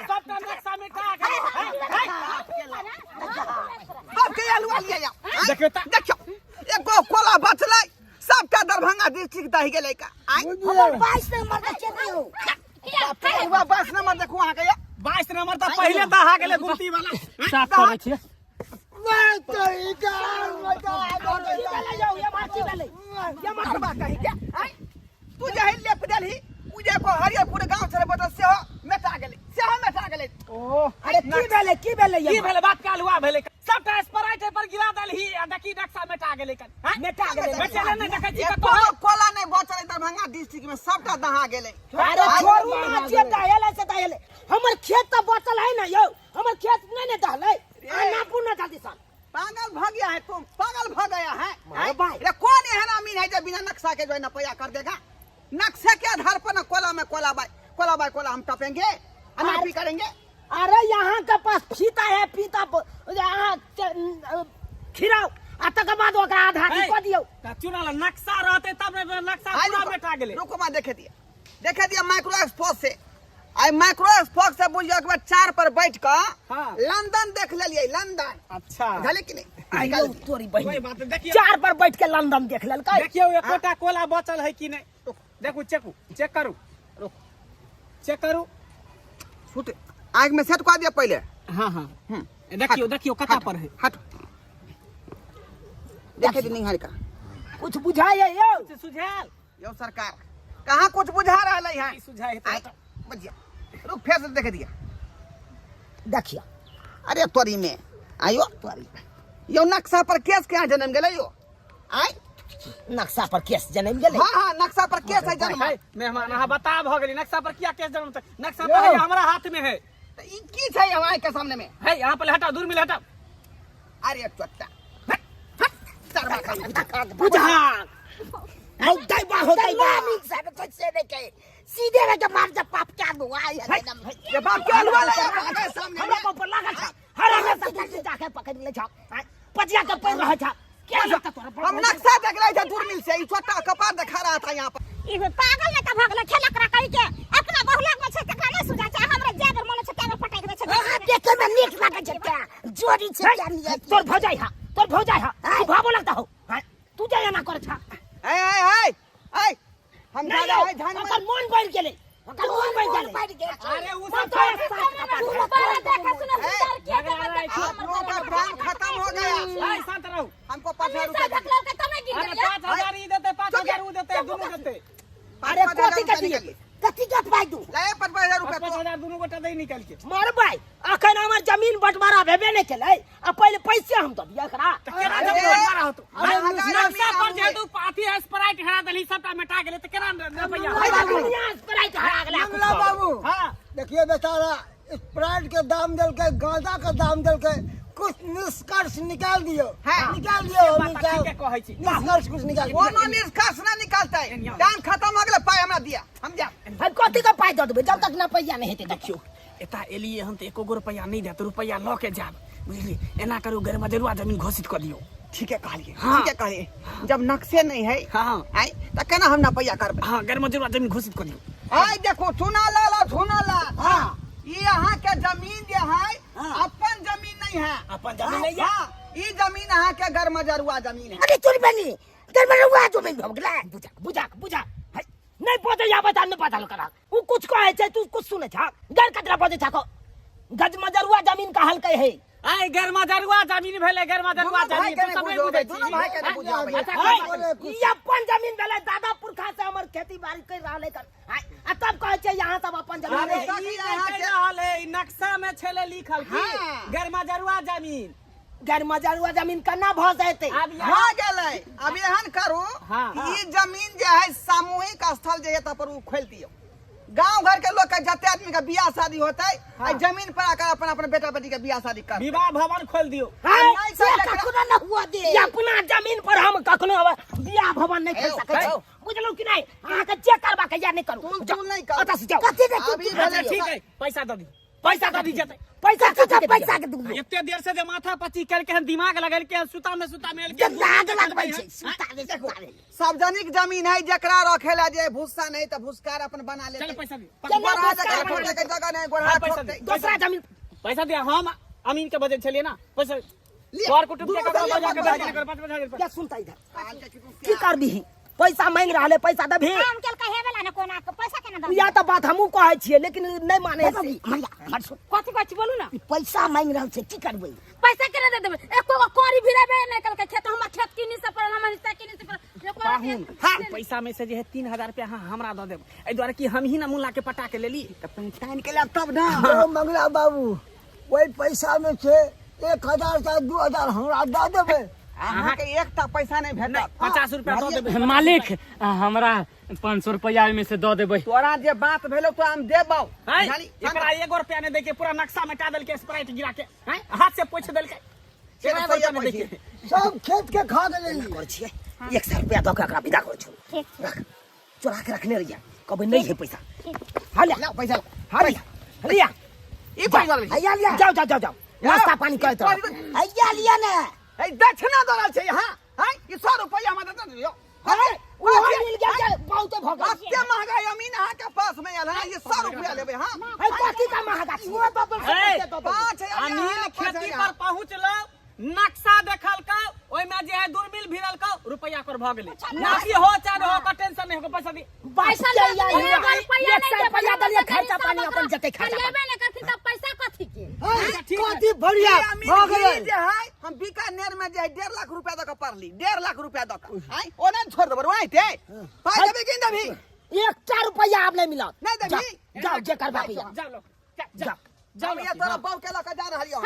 सबटा नक्शा मिटा के सबके आलू लिया या। देखियो त देखियो एगो कोला बचलै सबटा दरभंगा डिस्ट्रिक्ट दहि गेलै का आइ। हमर 22 नंबर के चेक यौ। हुआ 22 नंबर देखू अहाँके या। 22 नंबर तऽ पहिले तऽ अहाँ गेलै गुमती वाला। साफ करै छियै। मैं तो ई गाल मजा की भेलै यौ, ये मार की भेलै? ये मार मरबा कही के आइ तू जे है लेप देलही उ जे को हरियरपुर गांव छलै बटल सेहो मेटा गेलै, सेहो मेटा गेलै। ओ अरे की भेलै, की भेलै ये? की भेलै बात काल हुआ भेलै सबटा स्प्राइट पर गिरा देलही आ देखी नक्शा मेटा गेलै कन। हैं? मेटा गेलै। मेटेलै नहि देखै छी एको कतौ। कोला नहि बचलै दरभंगा डिस्ट्रिक्ट में, सबटा दहा गेलै। अरे छोड़ू ना, जे दहेलै से दहेलै, हमर खेत तऽ बचल है ना यौ, हमर खेत नहि ने दहलै। आ नापू ना जल्दी सन। पागल भ गया है तुम, पागल भ गया है। मारो भाई। अरे कौन एहन अमीन है जो बिना नक्शा के जो है नपैया कर देगा? नक्शे के आधार पर ना कोला में कोला बाय कोला बाय कोला हम टपेंगे, नापी करेंगे। अरे यहाँ के पास फीता है, फीता यहाँ खिराउ आ तकर बाद ओकरा आधा है। कऽ दियौ। तऽ चुनल नक्शा रहतै तब ने, नक्शा आइ पूरा रुको, मेटा गेलै। रुको माँ देखे दिया, देखे दिया माइक्रो एक्सपोज से। आई माइक्रो एक्सपोज से बुझियो एक बार चार पर बैठ कऽ हाँ। लंदन देख लेलियै, लंदन। अच्छा बुझलियै कि नहि? आइ यौ तोरी कोई बहिन, बात नहीं, देखियौ चार पर बैठ के लंदन देख लेलकै। देखियौ एकोटा कोला बचल है कि नहि। देखू चेकू चेक करू, चेक करू। सुट आग में सेट कऽ दिया पहिले। हाँ हाँ देखियौ देखियौ कता पर है। हट देखे दी निहार का कुछ बुझाइए यौ? सुझायल यौ सरकार कहाँ कुछ बुझा रहलै है? की सुझाय हेतै? आइ बुझिया रुक फेर से देखे दिया। देखियो अरे तोरी में आयो तोरी यौ नक्शा पर केस के जन्म गेलै यौ आइ। नक्शा पर केस जनम गेलै। हाँ हाँ नक्शा पर केस है जन्म। है, मेहमान अहाँ बता भऽ गेली नक्शा पर किया केस जन्म? नक्शा पर है हमरा हाथ में है। तऽ ई की छै हमारे के सामने में? है यहाँ पर हटाओ, दूर में हटाओ। अरे चोट्टा हट हट सरवा खाली। बुझा हौ दैबा, हौ दैबा। अमीन साहब तो से नहीं के सीधे रे के मार जा पाप क्या दुआ है एकदम। ये बाप के अलवा ले के सामने हमरा में। पर लागल छ, हरा हरा सब जाके पकड़ ले छ, पचिया के पैर रहै छ क्या लगता तोरा? हम नक्शा देख रहे थे दूरबीन से, ई छोटा कपार दिखा रहा था यहाँ पर। ई पागल ने तऽ भऽ गेलै खेलक रखै के अपना बहुलक में छै तकरा नहि सुझाइ छै, हमरा जाय बेर मन छै तै बेर पटकि दै छै। देखे में नीक लागै छै क्या जोड़ी छै क्या नियत। तोर भौजाई हा, तोर भौजाई हा, तू भाबो लगता हो हैं? तू जा एना कर छा। ए ए ए ए हम नहीं जा यौ, रहे हैं झान में। ओकर मन बढ़ि गेलै, ओकर मन बढ़ि गेलै। अरे उ मन सब तो एक साथ कपार तू बड़ा देखा सुना सुधार किया झगड़ा देबे रहै छै। आप लोगों का भ्रम खत्म हो गया। है, शांत रहू। हमको 5000 रुपया धक लड़का तब नहीं गिर अरे गया। 5000 ई देते, 5000 उ देते, दुनू देते। अरे 5000 कथी रुपया कथी निकालिए। कथी के पाइ दू। ले 25,000 रुपया। 5,000 दुनू गोटा दे निकाल के। मरबै अखन हमर जमीन बंटवारा भेबे नहि केलै आ पहिले पैसे हम दबियै एकरा। तऽ केना अरे, जमीन बंटवारा होतो? अरे, नक्शा पर जे अरे, तू अथी स्प्राइट हरा देलही सबटा मेटा गेलै तऽ केना रुपैआ? अरे दुनिया स्प्राइट हरा गेलै। मंगला बाबू हाँ देखिए बेचारा स्प्राइट के दाम देलकै, गांजा के दाम देलकै, कुछ निष्कर्ष निकाल दियो। हाँ। निकाल दियो। से बात निकाल ठीके कहै छी। निष्कर्ष कुछ निकाल दियो। कोनो निष्कर्ष ना निकालतै, टाइम खत्म हो गेलै, पाइ हमरा दिया, हम जायब। हम कथी के पाइ दऽ देबै जब तक ना पैसा नहि हेतै? देखियौ एता एलियै हन तऽ एको गो रुपैआ नहि देत, रुपैआ लऽ के जायब, बुझलियै? एना करू, गैरमजरुआ जमीन घोषित कऽ दियौ। ठीके कहलियै। हाँ। ठीके कहलियै, जब नक्शे नहीं है हाँ। आय तऽ केना हम नपैया करबै? हँ, गैरमजरुआ जमीन घोषित कऽ दियौ। आय देखो चुना लाल और चुना लाल। हाँ। ई अहाँ के जमीन जे है अपन जमीन नहीं है। अपन जमीन नहीं है। हाँ, ई जमीन अहाँ के गरमजरुआ जमीन है। अरे तोरी बनी गरमजरुआ जमीन भऽ गेलै। बुझा बुझा बुझा, है, नहीं बजै आबै त नहि बजल कर। उ कुछ कहै छै तू कुछ सुनै छ, गैर कतरा बजै छ को गजमजरुआ जमीन कहलकै है। आय गैरमजरुआ जमीन भेलै, गैरमजरुआ दुनू भाई जमीन के तू नहि सब नहि बुझबै, बुझै दुनू भाई के नहि बुझबै। अच्छा, है, कोई ई अपन जमीन भेलै, दादा पुरखा से हमर खेती बाड़ी कर रहलै कर, है, आ तब कहै छै यहाँ सब अपन जमीन अरे है। ई नहि कहि रहल है, ई नक्शा में छलै लिखल की हाँ। गैरमजरुआ जमीन। गैरमजरुआ जमीन केना भऽ जेतै? आब यहाँ भऽ गेलै। अब एहन करू हाँ, कि ई जमीन जे है सामूहिक स्थल जे है तब पर उ खोलि दियौ, गांव घर के लोग के जते आदमी के बियाह शादी होतै एहि जमीन पर आकर अपन अपन बेटा बेटी के बियाह शादी कर। विवाह भवन खोलि दियौ। है, नहीं से सर, एकरा- कखनो न हुआ दे। ई अपना जमीन पर हम कखनो बियाह भवन नहि खोलि सकै छी, बुझलहुँ कि नहि? अहाँके जे करबाक या नहि करू। तुल जाउ, तुल नहि करू। ओतऽ से जाउ। कथी नहि तुल अभी तुल? भेलै। अच्छा ठीक है, पैसा दऽ दी, पैसा दऽ दी जेतै। पैसा कथी कथी? पैसा के दूगो एते देर से जे माथा पच्ची केलकै हन, दिमाग लगेलकै हन, सुता में सुता में एलकै हन, दाग लगबै छै सुता रे देखो सुता रे। सार्वजनिक जमीन है, जकरा रखे ला जे भूसा नहीं तऽ भूसकार अपन बना लेतै। चल पैसा दे। केना गोरहा भूसकार जकरा बना ठोकै के लेतै? जगह नहीं, गोरहा हाँ, पैसा ठोकतै। दे। दोसरा जमीन पैसा दे, हम अमीन के बजै छलियै ना पैसा। लिअ, कर कुटुम के दुनू ककरो से बजा के लिअ, बजा के 5,000 रुपया। क्या सुनता इधर की करबिही? पैसा मांगि रहल है, पैसा देबही? काम केलकै हे वाला ने, कोना के पैसा केना दऽ? या तऽ बात हमहूँ कहै छियै लेकिन नहि मानै हे छै। बाबू, मरिया, हमर सुन। कथी कहै छी बोलू ने। ई पैसा मांगि रहल छै, की करबै? पैसा केना दे देबै? एको गो कौड़ी भिरेबे नहि केलकै खेत, हमर खेत किनी से पड़ल, हमर हिस्सा किनी से पड़ल, एको पाहुन हाँ। पैसा में से जे है 3,000 रुपया अहाँ हमरा दऽ देब, एहि दुआरे कि हम ही ना मुल्ला के पटा के लेली। तऽ पहिचान के लेब तब ना। यौ मंगला बाबू, ओहि पैसा में से 1,000 चाहे 2,000 हमरा दऽ देबै। अहाँके एकटा पैसा नहि भेटत। 50 रुपया दऽ देबै। मालिक, हमरा 500 रुपया ओहिमे से दऽ देबै। तोरा जे बात भेलौ तो हम देबौ। हैं? बुझलही? एकरा एगो रुपया नहि दैके, पूरा नक्शा मेटा देलकै स्प्राइट गिरा के, हैं? हाथ से पोछि देलकै, से एगो सही रुपया नहि पोछि। दैके। सब खेत के खा गेलै। करै छियै 100 रुपया दऽ के एकरा विदा करै छौ। ठीक छै। रख, चोरा के रखने रहिया, कहबै नहीं है पैसा। हाँ लिया। लाओ पैसा, हाँ लिया, लिया। ई पैसा ले। हैया लिया। जाओ जाओ जाओ जाओ, नाश्ता पानी करैत रहो। हैया लिया ने। ए दक्षिणा दऽ रहल छै यहाँ, हैं? ई 100 रुपया हमरा दऽ दियौ। अरे ओहो मिल गेल जे बहुते भऽ गेल। कते महंगा जमीन अहाँ के पास में आयल है, ये 100 रुपया लेबै? हाँ। है, कथी का महंगा छी? ए, 5,000 अमीन यहाँ, पाँच खेती हजार। पर पहुँचलो, नक्शा देखलकौ, ओहिमे जे है दूरबीन भिड़लकौ, रुपैया कर भऽ गेलै। नापी हो चाहे न हो, ओकर टेंशन नहि हो, पैसा दी। पैसा के ले या एगो हिया। रुपैया एक नहि सौ देबै, रुपैया देलियै, खर्चा सब पानी ओकरा अपन जते खर्चा पानी। फरियाबे नहि करथिन तऽ पैसा कथी के? ठीक है। कथी बढ़िया ई अमीन भऽ गेलै। गिरी जे है, हम बीकानेर में जे है 1.5 लाख रुपया दऽ के पढ़ली, 1.5 लाख रुपया दऽ के आँय, ओना नहि छोड़ देबै ओनाहिते। पाइ देबही कि नहि देबही? एकटा रुपैया आब नहि मिलत। नहि देबही? जाओ, जाओ जे करबाक यऽ। जाओ लो, जाओ जाओ। जाओ हम ये तोरा बाप के लऽ के जा रहलियौ।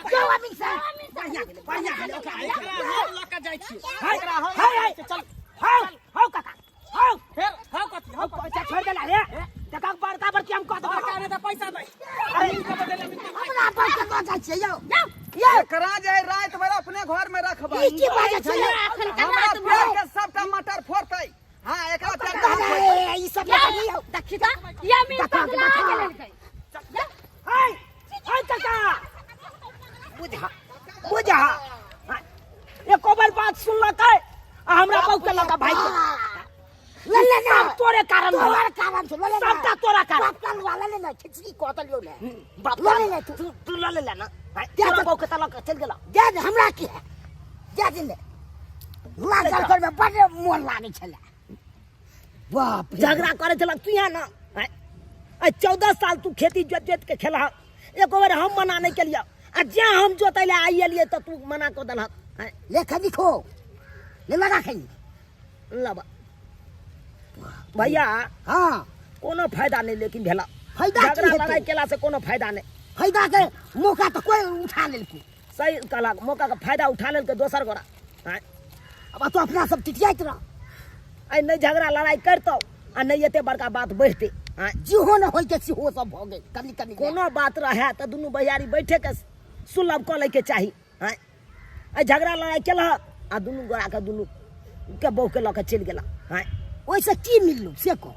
जाओ अमीन साहब। बढ़िया गेलै, बढ़िया गेलै ओकरा। एकरा हम लऽ के जाइ छी। है, एकरा हम है, है। चल। हौ हौ काका हौ। फेर हौ कथी हौ? पैसा छोड़ि देला रे, देखा बड़का बड़की हम कह देबौ। बड़का नहि तऽ पैसा दै। अमीन के बदले अमीन के हमरा बाप के लऽ जाइ छियै यौ। यौ एकरा जे है राति भरि अपने घर में रखबै। ई की बाजै छियै? एखन के हमरा रात पेड़ भरि के सबटा मटर फोड़तै। हाँ, एकरा पेड़ के हाथ फोड़तै। अरे, ई सब लऽ लियौ। देखी तऽ ई अमीन पगला गेलै। है है काका, बुझा बुझा, एको बेर बात सुनलकै आ हमरा बहू के लगा भाई के। ले ले ना। सब तोरे कारण भेल। तोहर कारण छौ, ले ले ना। सबटा तोरा कारण। बाप काल वाला ले ना, खिचड़ी कऽ देलियौ ने। बाप ले ले ले तू। तू तू लऽ ले ले ना। जा तोरा जा। बहू के तऽ लऽ के चलि गेलौ। जा दे, हमरा की है, जा दे ने। लागल करमे बड़ मोन लागै छलै। बाप रे। झगड़ा करै छलक तू यहाँ ना। आइ 14 साल तू खेती जोत जोत के खेलह, एको बेर हम मना नहि केलियौ, आ जे हम जोतै लए आइ एलियै तऽ तू मना कऽ देलहक। ले खदी खो, ले लगा खई। लबा भैया। हाँ। कोनो फायदा नहि लेकिन भेला। फायदा की झगड़ा हेतै? लड़ाइ केला से कोनो फायदा नहि। फायदा के मौका तऽ कोई उठा लेलकै। सही कहलक, मौका के फायदा उठा लेलकै दोसर गोरा। आँय? अब तो अपना सब टिटियाइत रह। आइ नहि झगड़ा लड़ाइ करतौ आ नहि एते बड़का बात बढ़तै। आँय? जेहो न होइके सेहो सब भऽ गेल कनि कनि। कोनो बात रहए तऽ दुनू भैयारी बैठे के सुलभ कऽ लैके चाही। आँय? आइ झगड़ा लड़ाइ केलहक आ दुनू गोरा के दुनू के बहू के लऽ के चलि गेला। आँय? ओहिसँ की मिललौ से कह?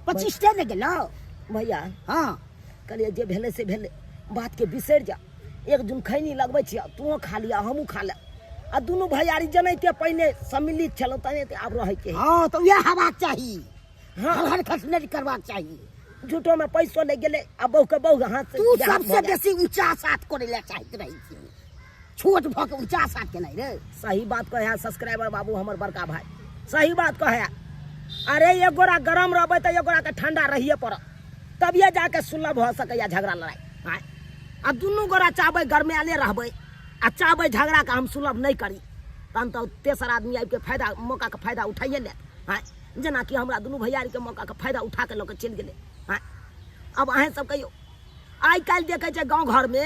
25 टे ने गेलौ भैया। हाँ। कहलियै जे भेलै से भेलै, बातके बिसरि जा। एक जुन खैनी लगबै छियै, तूहो खा लिअ हमहूँ खा लेब, आ दुनू भैयारी जेनाहिते पहिने सम्मिलित छलहुँ तेनाहिते आब रहैके है। हाँ तऽ उएह हेबाक चाही। हाँ। हर खस नहि करबाक चाही। झूठो में पैसो ले गेलै आ बहू के बहू हाथ से तू बियाह भऽ सबसे गेल। बेसी 49 हाथ करै लए चाहैत रहै छी, छोट भऽ के 49 हाथ केनाइ रे। सही बात कहे है सब्सक्राइबर बाबू, हमर बड़का भाई सही बात कहे है। अरे एक गोरा गरम रहबै तऽ एक गोरा के ठंडा रहिए पड़त, तभिए जाके सुलभ भऽ सकैया झगड़ा लड़ाई। आँय? आ दुनू गोरा चाहबै गरमायले रहबै आ चाहबै झगड़ा के हम सुलभ नहि करी, तहन तऽ तेसर आदमी आबि के फायदा मौका के फायदा उठाइए लेत। आँय? जेनाकि हमरा दुनू भैयारी के मौका के फायदा उठा के लऽ के चलि गेलै। आँय? आब अहें सब कहियौ, आइ काल्हि देखै छै गाँव घरमे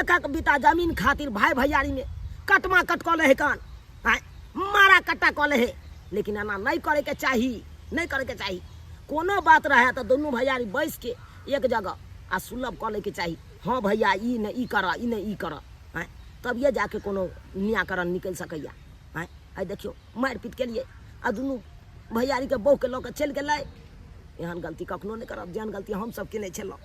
एक एक बीता जमीन खातिर भाय भैयारी में कटमा कट कऽ लै है कान, आँय मारा कट्टा कऽ लै है। लेकिन एना नहि करैके चाही, नहि करैके चाही। कोनो बात रहए तऽ दुनू भैयारी बैसके एक जगह आ सुलभ कऽ लैके चाही। हाँ भैया ई नहि ई करऽ, ई नहि ई करऽ, आँय तभिए जाके कोनो नियाकरण निकलि सकैया। आँय आइ देखियौ मारि पीट केलियै आ दुनू भैयारीके बहूके लऽ कऽ चलि गेलै। एहन गलती कखनो नहि करब जेहन गलती हमसभ केने छलहुँ।